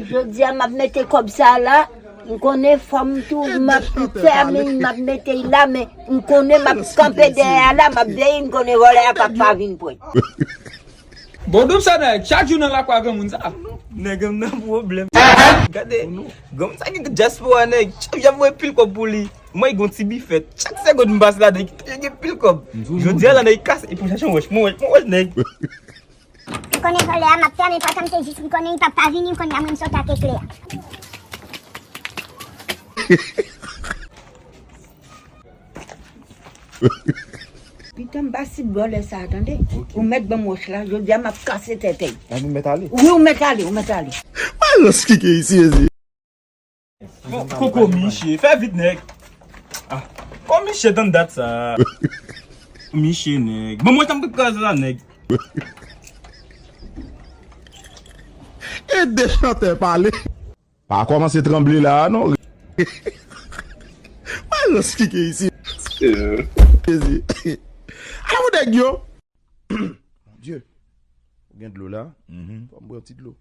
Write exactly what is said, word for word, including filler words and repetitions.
Jodi a m ap mete kòb sa la, m konnen fò m tou, m ap fèmen, m ap mete l la, men m konnen m ap kanpe dèyè a la, m ap veye, m konnen vòlè a p ap pa vin pran. Bon, dòm sa nèg, chak jou nan lakwa granmoun sa. Nèg, m nan pwoblèm. Gade, granmoun sa gen dyaspora, nèg. Chak jou ap voye pil kòb pou li. Mwen, gen yon ti bifèt. Chak segonn m pase la, nèg, gen pil kòb. Jodi a la, nèg, kase, e pou chache yon wèch, mon wèch, mon wèch, nèg. M konnen vòlè a m ap fè, men pòtan m te jis, m konnen li p ap pa vini, m konnen a mwen m sot ak ekle a. Pita m pa sip vòlè sa a, tande. Ou mèt ban m wòch la, jodi a m ap kase tèt li. Wi, ou mèt ale, ou mèt ale. Mwen lòs kike isi, mezi. Koko Miche, fè vit, nèg. Ah, Koko Miche, tann dat sa. Miche, nèg. Bon, mwen, tanm kraze la, nèg. Ede chantè pale. Pa kòmanse tranble la, non. Mwen lòs kike isi. Mezi. Ala pou nèg yo. Mon Dieu. Ou gen dlo la? Fò m bwè yon ti dlo.